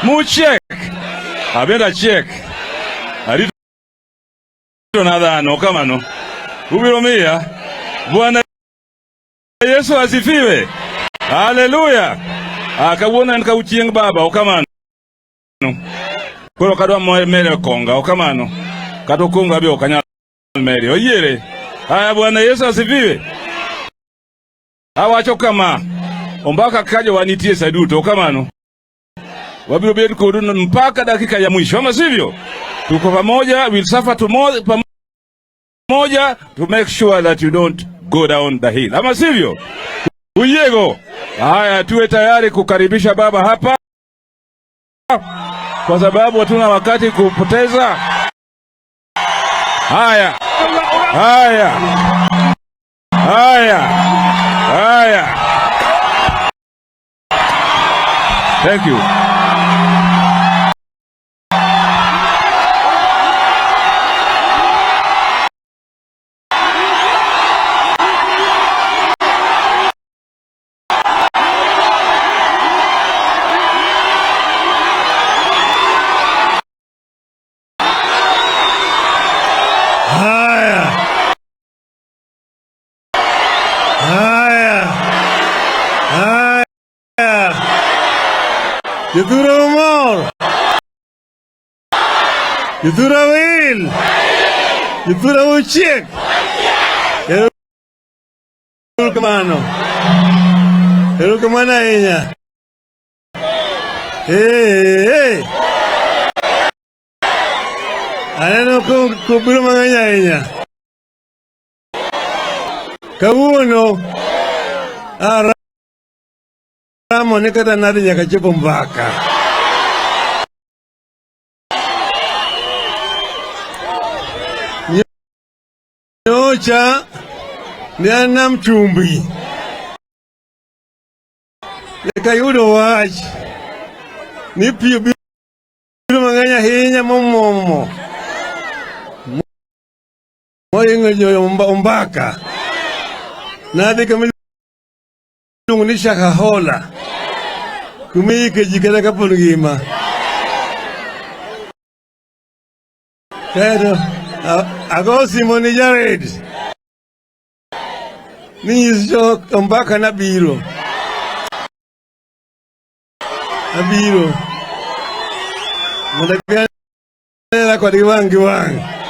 Muchiek. Abende achiek. Arito na dhano kamano. Ubiro miya. Bwana Yesu asifiwe. Haleluya. Ah, kawuono en kawuchieng' baba, okamano. Koro kadwa mere konga, okamano. Kata okonga be ok anyal mere. Oyiere. Haya, Bwana Yesu asifiwe. Awacho kama, ombaka ka jowa nitie sa duto, okamano. Wabiro bet kodu mpaka dakika ya mwisho, ama sivyo? Tuko pamoja, we'll suffer pamoja to make sure that you don't go down the hill, ama sivyo? Uyiego. Haya, tuwe tayari kukaribisha baba hapa, kwa sababu hatuna wakati kupoteza. Haya, haya, haya, haya. Thank you. Haya, haya, haya, Jothurwa mamor, jothurwa wil, jothurwa uchiek. Erokamano, erokamano ahinya. Hey, hey. Aneno kubiro mang'eny ahinya. Kawuono aramo ni kata nade nyaka chopo mbaka. Nyocha ne an nam chumbi. Nyaka yudo wach ni pi obiro mang'eny ahinya momomo mohingo jo Ombaka. Nadhi kama iluongo ni Shakahola kuma iike ji kata kapod ngima. Kaeto ago simo ni Jared ni nyis jo Ombaka nabiro. Abiro. Mondo ginena kodgi wang' gi wang'.